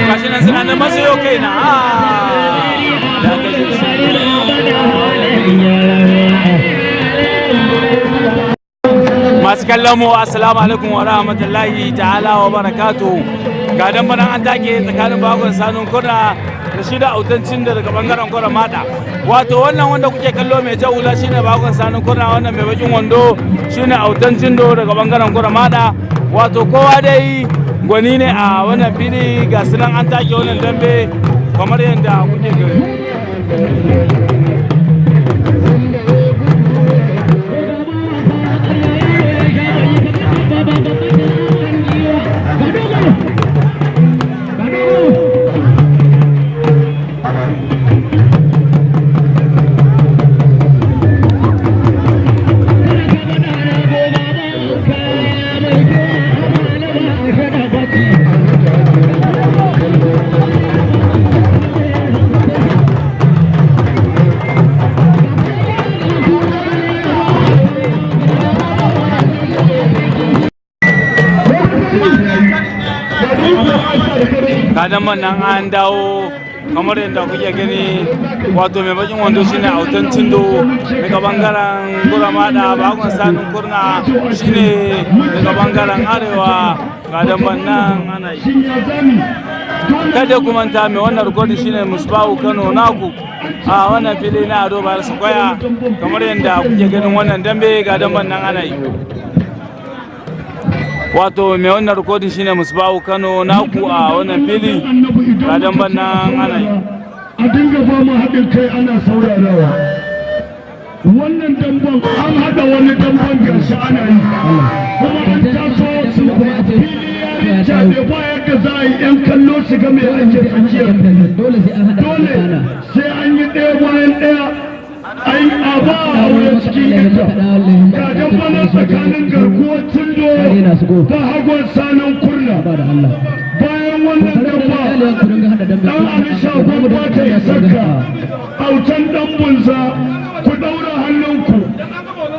Gashi nan suna nan masu yau kai na da kashe shi. Masu kallon mu, assalamu alaikum wa rahmatullahi ta'ala wa barakatu. Ga dan bana an take tsakanin Bagon Sanun Kurna da shi da Autan Cindo daga bangaren Gura Mada. Wato wannan wanda kuke kallo mai jawula shine Bagon Sanun Kurna, wannan mai bakin wando shine Autan Cindo daga bangaren Gura Mada. Wato kowa dai gwani ne a wannan fili. Ga sunan an take wannan dambe kamar yadda kuke gani. Kadan nan an dawo kamar yadda kuke gani. Wato mai bakin wando shine Autan Cindo daga bangaren Guramada, Bakon Sanin Kurna shine daga bangaren Arewa. Ga damban nan ana yi. Kada ku manta, mai wannan rikodin shine Musbahu Kano naku a wannan fili na Ado Bayar Sakwaya. Kamar yadda kuke ganin wannan dambe, ga damban nan ana yi. Wato mai wannan rikodin shine Musbahu Kano naku a wannan fili. Ga damban nan ana yi. A dinga ba mu haɗin kai ana saurarawa. Wannan damban an haɗa wani damban, gashi ana yi kuma an taso fili ya rincaɓe, ba yadda za a yi 'yan kallo su ga mai ake tsakiyar. Dole sai an haɗa. Dole sai an yi ɗaya bayan ɗaya. Ai a ba a aure cikin ita. Ga dambana tsakanin Garkuwar Cindo da Hagon Sanin Kurna. Bayan wannan damba, Dan Ali Shagon ba ta isarka, Autan Dan Bunza, ku daura hannunku.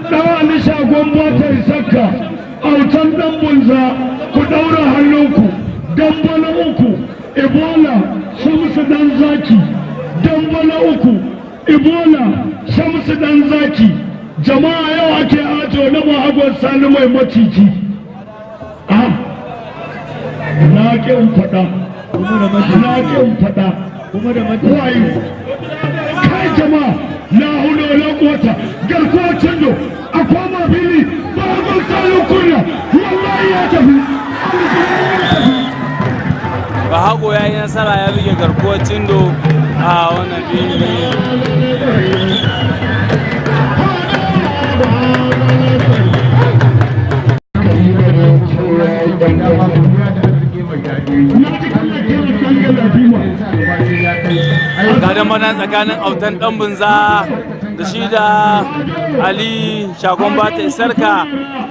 Dan Ali Shagon ba ta isarka, Autan Dan Bunza, ku daura hannunku. Damba na uku, Ebola Shamsu Dan Zaki. Damba na uku, Ebola Shamsu Dan Zaki. Jama'a, yau ake ajo na Bahagon Sani mai maciji. Ah, na ƙin faɗa, na ƙin faɗa. Kuma da Wayo kai jama'a, la hula wala quwwata. Garkuwar Cindo a koma fili. Bahagon Sani Kurna wallahi ya tafi, ya tafi. Bahago ya yi nasara, ya buge Garkuwar Cindo a wannan fili. Na ji kana kiran ɗan Galadima. Ga dan tsakanin Autan Dan Bunza da shi da Ali Shagon Bata Isarka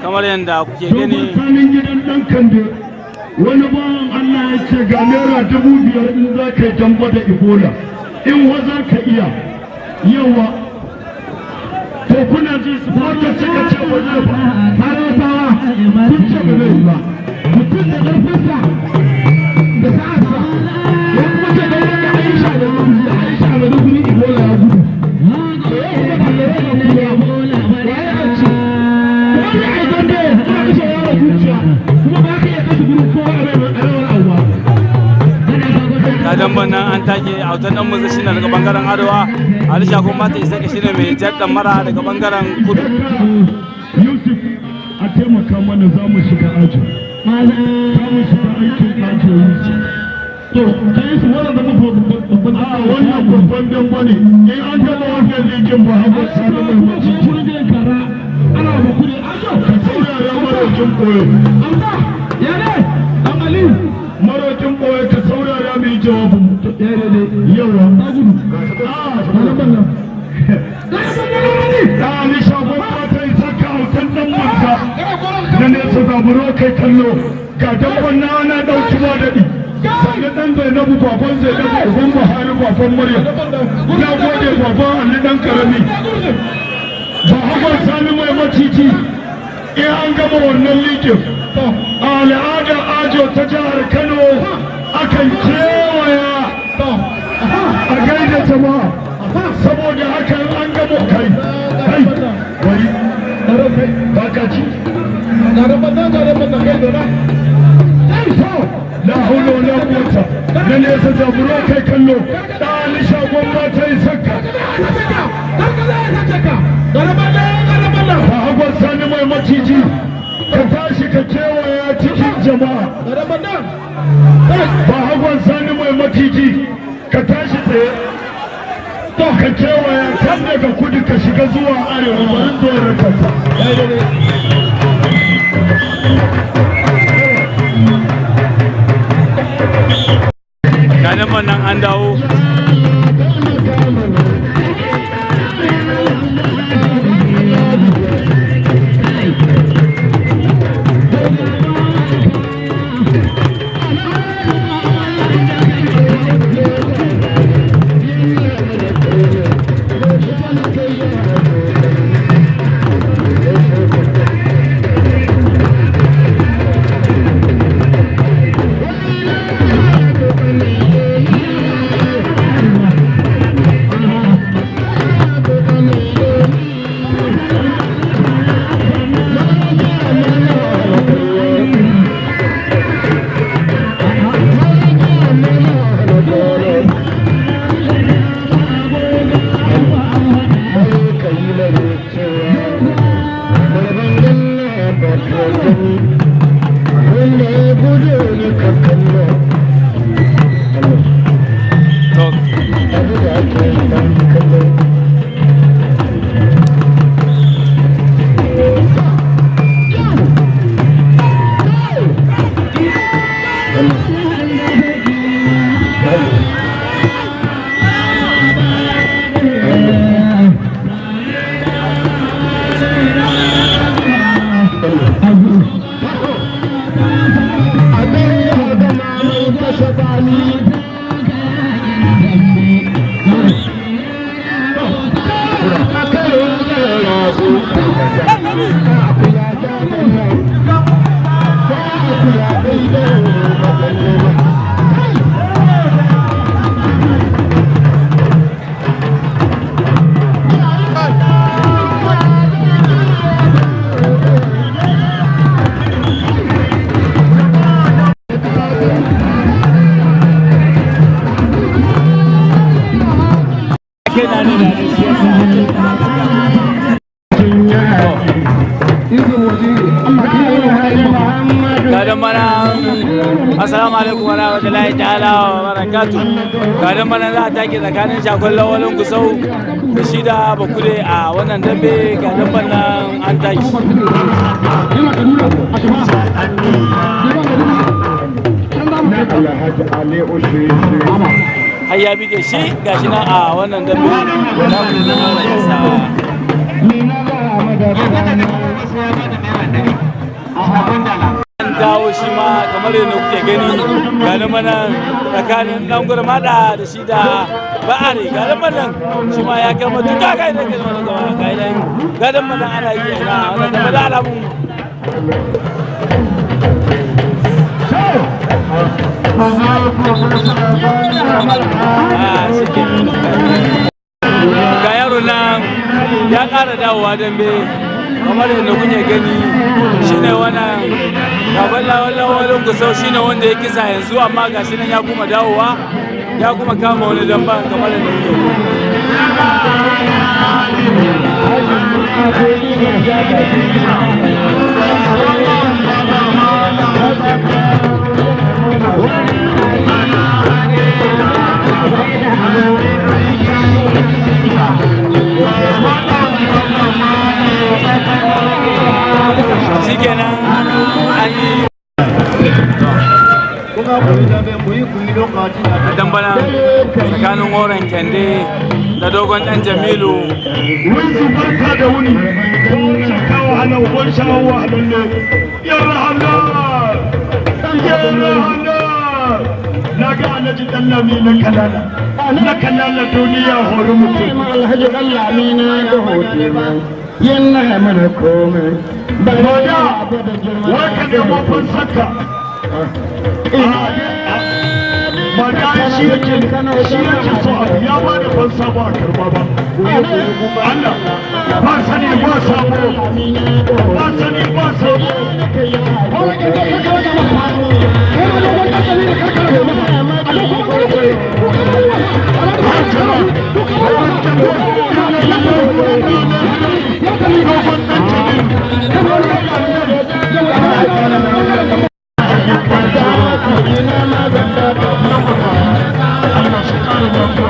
kamar yadda kuke gani. Tsakanin gidan Ɗan Kande, wani bawan Allah ya ce ga ₦5,000 in za ka yi damba da Ebola, in wa za ka iya yawa. To kuna ji su wanda suka ce ba zai ba. Haratawa kun ce ba zai ba. Mutum da ƙarfinsa da sa'arsa ya kuma ce da yadda Aisha da Aisha da guri, Ebola ya gudu. To yau kuma kallare da kura waye a ce wani ai dambe kuma kashe yaro zuciya, kuma ba ka iya kashe gurin kowa a rai a rawar abu. Ga damban nan an take. Autan Dan Bunza shine daga bangaren Arewa, Ali Shagon Bata Isarka shine mai jar mara daga bangaren Kudu. Yusuf, a taimaka mana, za mu shiga aji, za mu shiga aikin aji, Yusuf. To kai su wannan zama babban. A wannan babban damba ne. In an gama wannan ligin, ba hagu Sani mai maciji. Kara ana ba kudi ajo. Ka saurara, Marokin Koyo. Amma ya ne Dan Ali. Marokin Koyo, ka saurara mai. jawabin mu. Yawa, a da Ali Shagon Mata Isaka Autan Dan Maka na nesa, zaburo kai kallo. Ga dabban na ana ɗauki ba daɗi. Sannan ɗan Zainabu, baban Zainabu, uban Buhari, baban Maryam, na gode. Baban Ali ɗan karami, ba hagon Sani Mai Maciji. In an gama wannan likin, a al'adar ajo ta jihar Kano, akan kewaya a gaida jama'a. Saboda haka in an gama, kai kai, wari baka ci. La haula wala quwwata. Na nesa, zaburo kai kallo. Da Ali Shagon Mata yi Saka, ba hagon Sani Mai Maciji, ka tashi ka kewaya cikin jama'a. Ba hagon Sani Mai Maciji, ka tashi tsaye to ka kewaya kan daga kudu ka shiga zuwa arewa. Bari tsoron kanka. Ga damban nan an dawo. To, kai na ne da ne shi yasa. Ga damban nan. Assalamu alaikum wa rahmatullahi ta'ala wa barakatuh. Ga damban nan za a take tsakanin Shakon Lawalin Gusau da shi da Bakude a wannan dambe. Ga damban nan an tashi. Alhaji Ali Ushishi. Har ya bige shi. Gashi nan a wannan dambe za ku zama da isa. An dawo shi ma kamar yadda kuke gani. Ga nan tsakanin dan gurmada da shi da Ba'ari. Ga nan shi ma ya kai matuƙa kai da kai da kai nan. Ga nan ana yi na wannan da da alamun. Ah, shi ke. Ga yaro nan ya ƙara dawowa dambe kamar yadda kuke gani. Shine wannan gaban Lawalin Gusau, shine wanda ya kisa yanzu, amma ga shi nan ya kuma dawowa, ya kuma kama wani damban kamar yadda kuke gani. Shikenan, an yi. Kuma ku yi dambe, ku yi. Da dambana tsakanin Horon Kende da Dogon Dan Jamilu. Wizu, barka da wuni. Ko shakka wahala, ko sha'awa wahalalle. Ya rahama, ya rahama. Na ga Alhaji Dallami na Kalala, na Kalala, duniya hori mutum. Alhaji Dallami, na ga hoto yana mana komai. Boda, wai ka nemo fansarka. Mata, shi yake so abu ya ba da fansa, ba a karba ba. Allah ba sani ba sabo, ba sani ba sabo.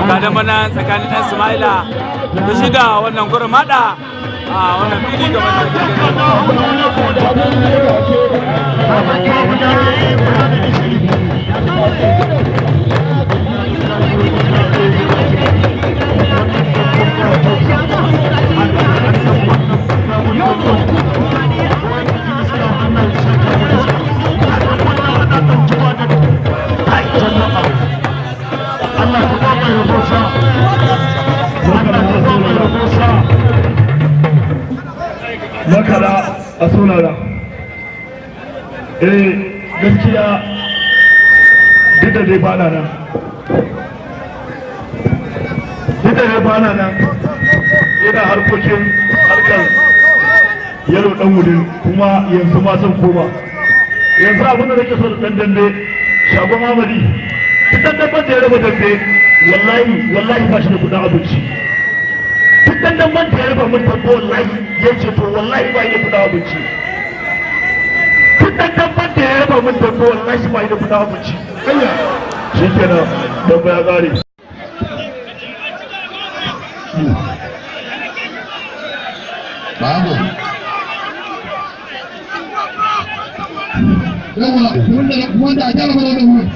Ga dambana tsakanin Dan Sumaila da shi da wannan Gurmada a wannan fili gaban da ke gani. Allah ku ba mai rabo sa. Allah ku ba mai rabo sa. Makara a saurara. Eh, gaskiya duk da dai bana nan. Duk da dai bana nan. Ina harkokin harkar Yaro Dan Wudin, kuma yanzu ma zan koma. Yanzu abin da nake so da dan dambe Shagon Amadi, duk dan damben da ya raba dambe, wallahi wallahi ba shi da kudin abinci. Duk dan damben da ya raba mun dambe, wallahi ya ce to, wallahi ba shi da kudin abinci. Duk dan damben da ya raba mun dambe, wallahi ba shi da kudin abinci. Shi kenan, dambe ya kare. Babu. Yawa, wanda a gyara mana wannan wurin.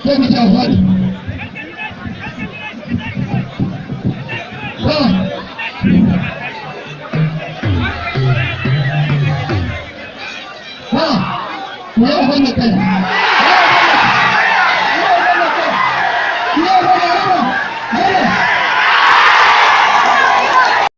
Sai mu ci a faɗi. Ah. Ah. Ku yi wannan kai.